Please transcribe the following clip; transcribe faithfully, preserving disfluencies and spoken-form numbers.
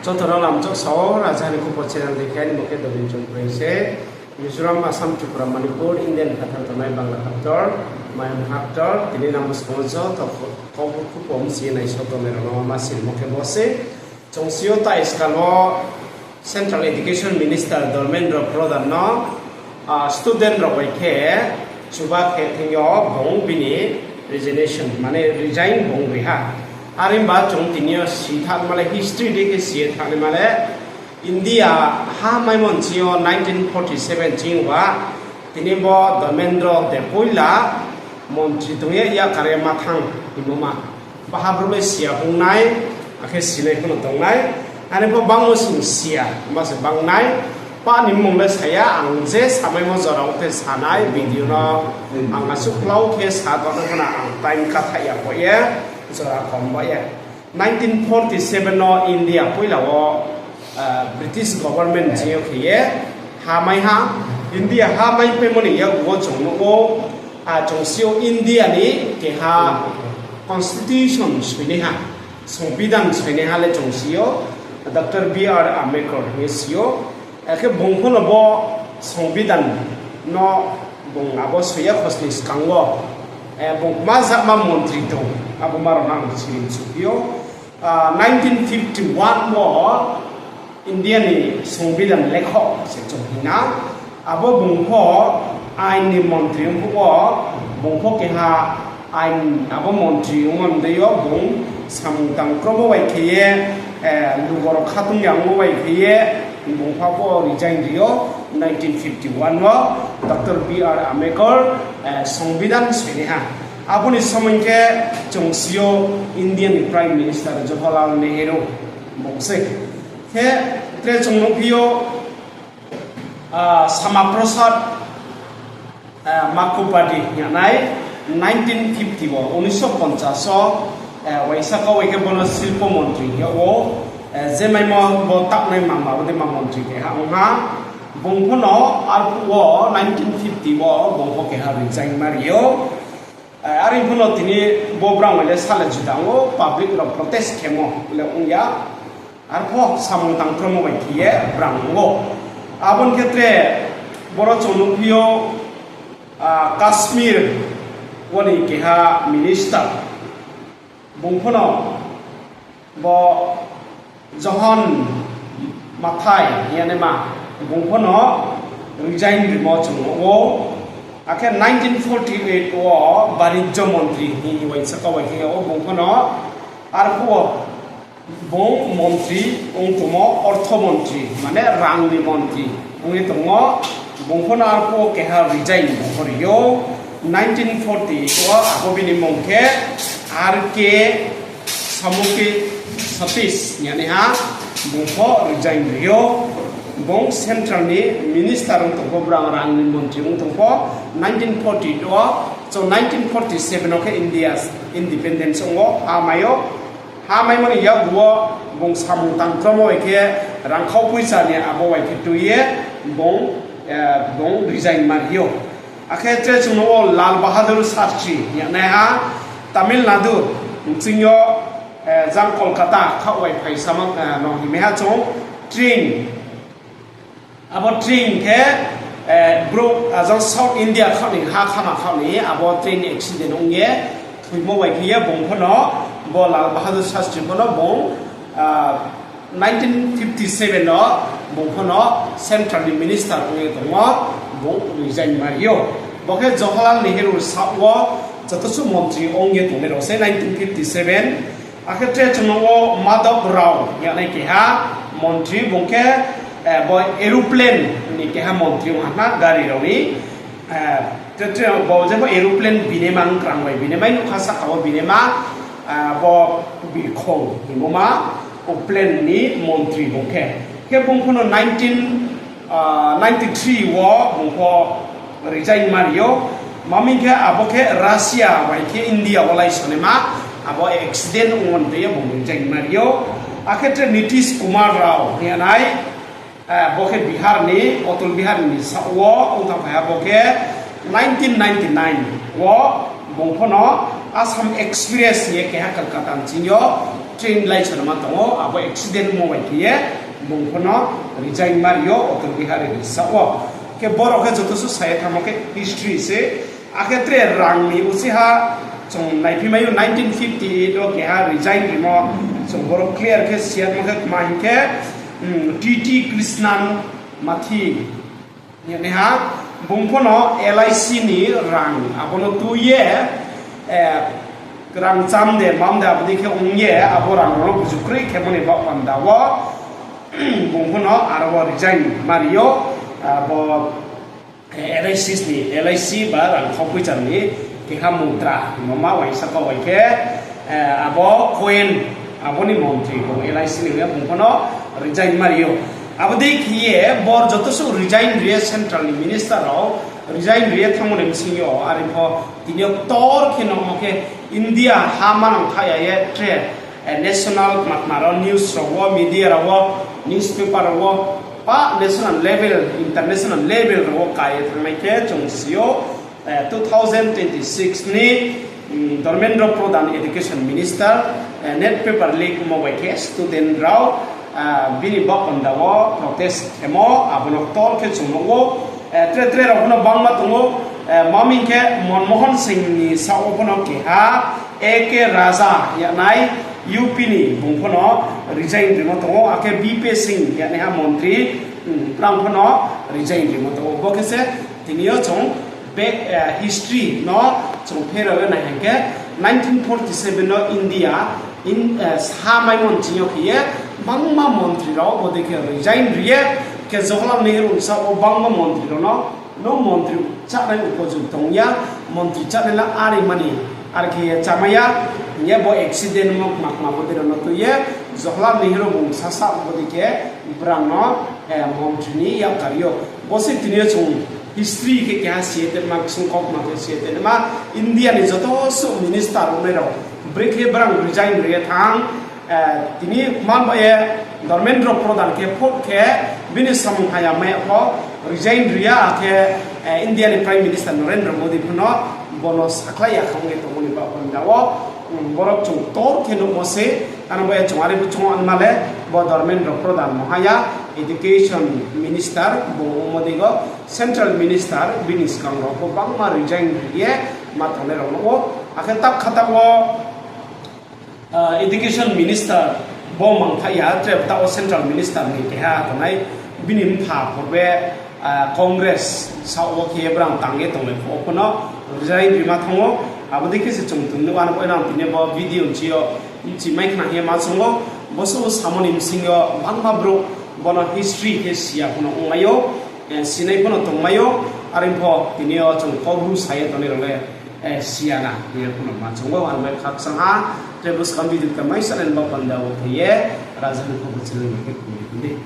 Joto no lamchok sao, Raja ni Khupo channel ni khe, ani mung khe Dobin Chongpreng se. Mizoram, Assam, Tripura, Manipur, India ni phathar tongnai Bangla haktor, Mayan haktor, tini nang bwskango joto kho-, Kaubru Khupo msi nai so tongnai rao no ma sirimo khe bo se. Chung si ou tai skal wo Central Education Minister Dharmendra Pradhan no, ah, student rao bai khe chuba khe thing yo bung bini resignation, mane resign bung ri ha. Are himba chung tini yo si thanngma le history dei khe si ye thanngnaima le India ha maimo ni ching yo nineteen forty seven ching yo ba tini bo Dharmendra de poila montri tong ye yakar ye ma thanng hingmo ma. Baha brouh le si ya ong nai, akhe sinai pho no tong nai. Ani pho bangmo sing si ya, ma se bang nai. Pa ni mmung le sa ya, ang je samaimo jora wo khe sa nai, video no ang asuh klau khe sa tongno pho no ang time kathaih ya pho ye, jora kom ba ye. Nineteen forty seven no India poila wo, ah, British government ching yo khe ye ha mai ha. India ha mai paimo ni yakgu wo chung nuh ou, ah, chung si ou India ni keha constitution soinaiha, songbidhan soinaiha le chung si ou, Doctor B R Ambedkar hing ye si ou. Akhe bung pho no bo songbidhan no bung abo soi ya khosni skang wo, eh, bung ma jakma montri tong, abo ma rao no ang siring chuphi ou. Ah, nineteen fifty one wo India ni songbidhan lekho se chung hing na. Abo bung pho ain ni montri ong phuh wo, bung pho keha ain abo montri ongmo ni dei yo bung samung tang kromo bai khe ye, eh, lugo rao khatung yangmo bai khe ye, bung pha pho resign ri ou nineteen fifty one wo, Doctor B R Ambedkar, eh, songbidhan soinaiha. Abo ni somoing khe chung si ou India ni Prime Minister Jawaharlal Nehru bung se. Khe tre chung nuhphi ou, ah, Syama Prasad, ah, Mukhopadhyay hing ye nai nineteen fifty wo, উনিশশো পঞ্চাশ wo, eh, uaingsa kau bai khe bo no silpo montri hing yag ou, eh, je maimo bo taohnai mangma bo dei ma montri keha ong ha. Bung pho no arphuh wo nineteen fifty wo bung pho keha resign ma ri ou. Eh, are pho no tini bo brang bai le sale juda ong ou, public rao protest khemo le ong ya. Arpho samung tang kromo bai khe ye brang ong ou. Abo ni khe tre boro chung nuhphi ou, ah, Kashmir wo ni keha minister. Bung pho no bo John Mathai hing ye naima, bung pho no resign rimo chung nuh ou. Akhe nineteen forty eight wo banijyo montri hing ye uaingsa kau bai khe yag ou bung pho no. Arphuh wo bung montri ong tongmo, ortho montri, mane rang ni montri ong ye tongmo, bung pho no arphuh wo keha resign bung pho ri ou. Nineteen forty eight wo abo bini mmung khe R K Samuke Satish hing ye naiha, bung pho resign ri ou. Bung central ni minister ong tong pho, brang rang ni montri ong tong pho, nineteen forty eight wo, so nineteen forty seven wo khe India independence ong ou, ha mai ou. Ha maimo ni yakgu wo bung samung tang kromo bai khe rangkhau poicha ni abo bai khe tui ye bung, eh, bung resign ma ri ou. Akhe tre chung nuh ou Lal Bahadur Shastri hing ye naiha, Tamil Nadu ching yo, eh, jang Kolkata khaoh bai phai samang, eh, no himai ha chung train. Abo train khe, eh, brouh, ah, jang South India khaoh ni ha khama khaoh ni abo train accident ong ye thoimo bai khe ye bung pho no, bo Lal Bahadur Shastri pho no bung, ah, nineteen fifty seven no bung pho no central ni minister ong ye tongmo, bung resign ma ri ou. Bo khe Jawaharlal Nehru saoh wo joto suh montri ong ye tongnai rao se nineteen fifty seven. Akhe tre chung nuh ou Madhav Rao hing ye nai keha montri, bung khe, eh, bo aeroplane ni keha montri ong ha na, gari rao ni, eh, tre, tre bo je bo aeroplane binaima, wng krang bai binaima, nougkha sahka wo binaima, ah, bo birkhong hingmo ma, o plane ni montri bung khe. Khe bung pho no nineteen, ah, ninety three wo bung pho resign ma ri ou. Ma hing khe abo khe Russia bai khe India wo laisonaima, abo accident ongmo ni tei yo bung resign ma ri ou. Akhe tre Nitish Kumar Rao hing ye nai, eh, bo khe Bihar ni, Atal Bihari ni saoh wo ong thanng phai ha, bo khe nineteen ninety nine wo bung pho no Assam Express hing ye keha Kolkata ni ching yo train laisanma tong ou, abo accident mo bai khe ye bung pho no resign ma ri ou Atal Bihari ni saoh wo. Khe boro khe joto suh sa ye thanngmo khe history se. Akhe tre rang ni uchih ha chung naiphi mai ou nineteen fifty eight wo keha resign rimo, chung boro clear khe si ya thanngmo khe tma hing khe, T T Krishnan Mathi. Naiha, bung pho no L I C ni rang, abo no tui ye, rang cham de, mam de, abo dei khe ong ye, abo rang rao no buju kroi khemo ni baoh panda wo, bung pho no aro wo resign ma ri ou, abo, L I C ni, L I C ba rang khau poicha ni, keha mudra, hingmo ma uaingsa kau bai khe, abo coin, abo ni montri bung L I C ni hing ye bung pho no resign ma ri ou. Abo dei khe ye bor joto suh resign ri ye central ni minister rao resign ri ye thanngmo ni bsing yo, are pho tini yo ktor khe nuhmo khe India ha manang tha ya ye tre, national kma kma rao news rao wo, media rao wo, newspaper rao wo, pa national level, international level rao wo ka ye thanngnai khe chung si ou, two thousand twenty six ni, Dharmendra Pradhan education minister, net paper leak mo bai khe student rao, bini baoh panda wo protest khemo, abo no ktor khe chung nuh ou, tre tre rao pho no bangma tong ou, ma hing khe Manmohan Singh ni saoh wo pho no keha, A K Raja yagnai U P ni bung pho no resign rimo tong ou, akhe B P Singh yagnaiha montri, brang pho no resign rimo tong ou. Bo khe se tini yo chung back, history no chung pherao ye nai hing khe, nineteen forty seven no India, sa maimo ni ching yo khe ye, bangma montri rao bo dei khe resign ri ye, khe Jawaharlal Nehru ni saoh wo bangma montri rao no, no montri chánai upojug tong ya, montri chánai la are mani, are khe ye chámai ya, hing ye bo accident mo kma kma bo dei rao no tui ye, Jawaharlal Nehru bung sasa bo dei khe brang no, montri ni yak kari ou. Bo se tini yo chung history khe keha si ye tongma, ksung kautma khe si ye tongma, India ni joto suh minister ongnai rao, brekhe brang resign ri ye thanng, tini man ba ye Dharmendra Pradhan khe vote khe, bini samung haya mai ya pho resign ri ya, akhe India ni Prime Minister Narendra Modi pho no bo no sakhlai ya khe ong ye tongmo ni baoh panda wo, borok chung ktor khe nuhmo se, ano ba ye chung are bo chung anma le, bo Dharmendra Pradhan mo haya, education minister bung ongmo dei go, central minister bini skang rao pho bangma resign ri ye ma tongnai rao nuh ou, akhe tak kha tak wo, education minister bo mangtha ya, tre bta wo central minister ni keha tongnai, bini mpha pho be, Congress saoh wo khe ye brang tang ye tonglai pho, o pho no resign rima thanng ou. Abo dei khe se chung tong nuh, ano bo nang tini bo video ni chi yo, bchi mai khna hing ye ma chung ou, bo suh samo ni bsing yo bangma brouh bo no history khe si ya pho no ongmai ou, sinai pho no tongmai ou, are pho tini yo chung Kaubru sa ye tongnai rao le, si ya na hing ye pho no ma chung ou, ano bai khakchang ha, tre buskang video khe mai sanai ni baoh panda wo khe ye, raja ni pho bo channel no khe khum di.